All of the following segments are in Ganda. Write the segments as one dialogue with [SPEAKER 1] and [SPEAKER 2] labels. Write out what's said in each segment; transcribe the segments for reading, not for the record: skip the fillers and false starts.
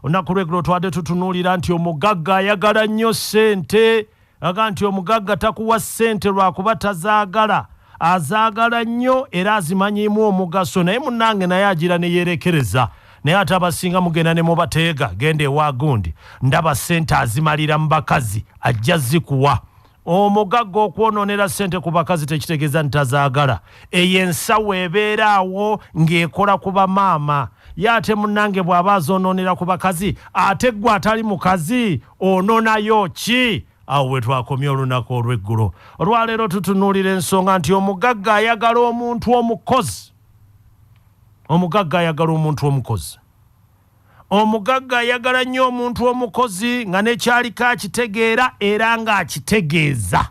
[SPEAKER 1] Olunaku lweggulo twadde tutunuulira nti omugagga ayagala nnyo ssente. Aga nti omugagga takuwa ssente lwakuba tazaagala, azaagala nnyo era azimanyiimu omugaso, naye munnange naye agira ne yeerekereza. Naye ate abasinga mugenda ne mubateega, genda ewa gundi, ndaba ssente azimalira mu bakazi, ajja zikuwa. Omugagga okwonoonera ssente ku bakazi tekitegeeza nti tazaagala. Eyo ensawo ebeera awo ng'ekola ku bamaama. Ye ate munnange bw'aba azoonoonera ku bakazi, ate ggwe atali mukazi ononayo ki? Awo we twakomye olunaku olw'eggulo. Olwaleero tutunuulira ensonga nti omugagga ayagala omuntu omukozi. Omugagga ayagala omuntu omukozi. Omugagga ayagala nnyo omuntu omukozi nga nekyaliko akitegeera era ng'akitegeeza.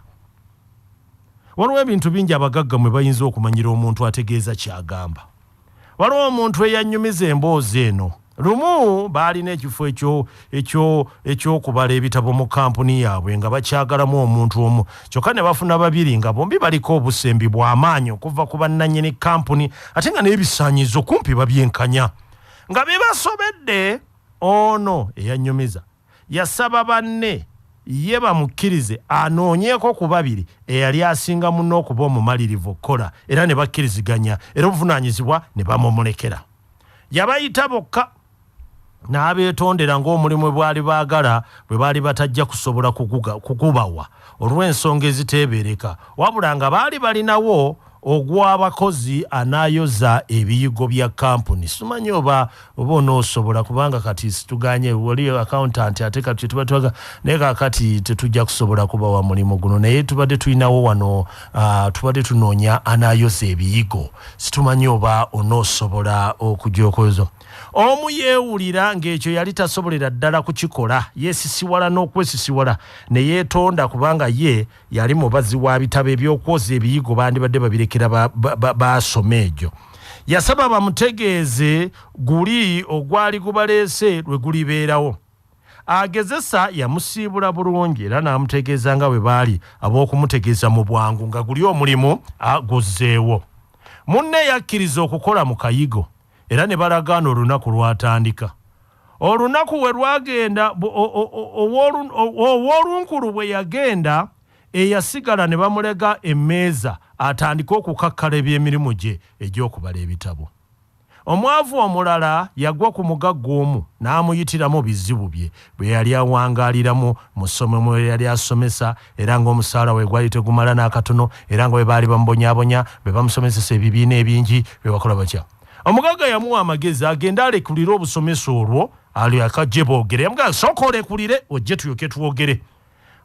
[SPEAKER 1] Waliwo ebintu bingi abagagga mwe bayinza okumanyira omuntu ategeeza ky'agamba. Waliwo omuntu eyannyumiza emboozi eno. Lumu baalina ekifo eky'okubala ebitabo mu kampuni yaabwe nga bakyagalamu omuntu omu, kyokka ne bafuna babiri nga bombi baliko obusembi bw'amaanyi okuva ku bannannyini kampuni, ate nga n'ebisaanyizo kumpi babyenkanya. Nga bibasobedde, ono eyannyumiza yasaba banne ye bamukkirize anoonyeeko ku babiri eyali asinga munne okuba omumalirivu okukola, era ne bakkiriziganya era obuvunaanyizibwa ne bamumulekera. Yabayita bokka n'abeetondera ng'omulimu bwe baali baagala bwe baali batajja kusobola kugubawa olw'ensonga eziteebeereka, wabula nga baali balinawo ogw'abakozi anaayoza ebiyigo bya kkampuni. Simanyi oba oba onoosobola, kubanga kati situganye, wali accountant, ate kati tuba twaga, naye kaakati tetujja kusobola kubawa mulimu guno, naye tubadde tulinawo wano, tubadde tunoonya anaayoza ebiyigo. Situmanyi oba onoosobola okujja okwoza. Omu yeewulira ng'ekyo yali tasobolera ddala kukikola, yeesisiwala n'okwesisiwala ne yeetonda, kubanga ye yali mubazi wa bitabo, eby'okwoza ebiyigo bandibadde babirekera baasoma egyo. Yasaba bamutegeeze guli ogwali gubaleese lwe gulibeerawo. Agezesa yamusiibula bulungi era n'amutegeeza nga bwe baali ab'okumutegeeza mu bwangu nga guli omulimu guzzeewo. Munne yakkiriza okukola mu kayigo era ne balagaana olunaku lw'atandika. Olunaku we lwagenda, ow'olunkulu bwe yagenda, eyasigala ne bamulega emmeeza atandike okukakkala eby'emirimu gye egy'okubala ebitabo. Omwavu omulala yagwa ku mugagga omu n'amuyitiramu bizibu bye bwe yali awangaaliramu mu ssomero mwe yali asomesa, era ng'omusaala we gwali tegumala n'akatono, era nga bwe baali bamubonyaabonya, bwe bamusomesesa ebibiina ebingi, bwe bakola batya. Omugagga yamuwa amagezi agende alekulire obusomesa olwo alyoke ajje boogere. Yamugamba, sooka olekulire ojje tulyoke twogere.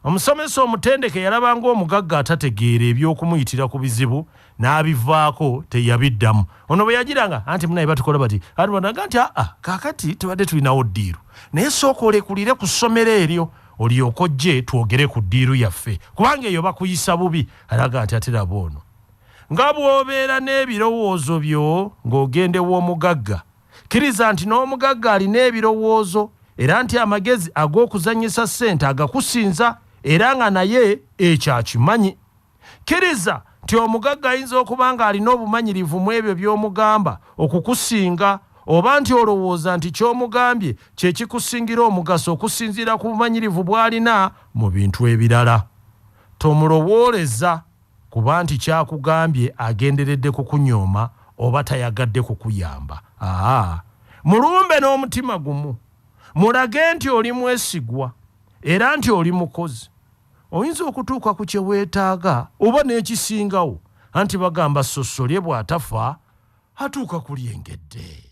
[SPEAKER 1] Omusomesa omutendeke yalaba ng'omugagga atategeera eby'okumuyitira ku bizibu n'abivaako teyabiddamu. Ono bwe yagiranga anti munaye batukola bati, anti nti aa kaakati tubadde tulinawo ddiiru, naye sooka olekulire ku ssomero eryo olyoke ojje twogere ku ddiiru yaffe, kubanga eyo bakuyisa bubi. Alaga nti ate laba ono. Nga bw'obeera n'ebirowoozo byo ng'ogenda ew'omugagga, kkiriza nti n'omugagga alina ebirowoozo era nti amagezi ag'okuzannyisa ssente agakusinza era nga naye ekyo akimanyi. Kkiriza nti omugagga ayinza okuba ng'alina obumanyirivu mu ebyo by'omugamba okukusinga oba nti olowooza nti ky'omugambye kye kikusingira omugaso okusinziira ku bumanyirivu bw'alina mu bintu ebirala. Tomulowooleza kuba nti ky'akugambye agenderedde kukunyooma oba tayagadde kukuyamba. Aa Mulumbe n'omutima gumu. Mulage nti oli mwesigwa era nti oli mukozi. Oyinza okutuuka ku kye weetaaga oba n'ekisingawo. Anti bagamba ssossolye bw'atafa atuuka ku lyengedde.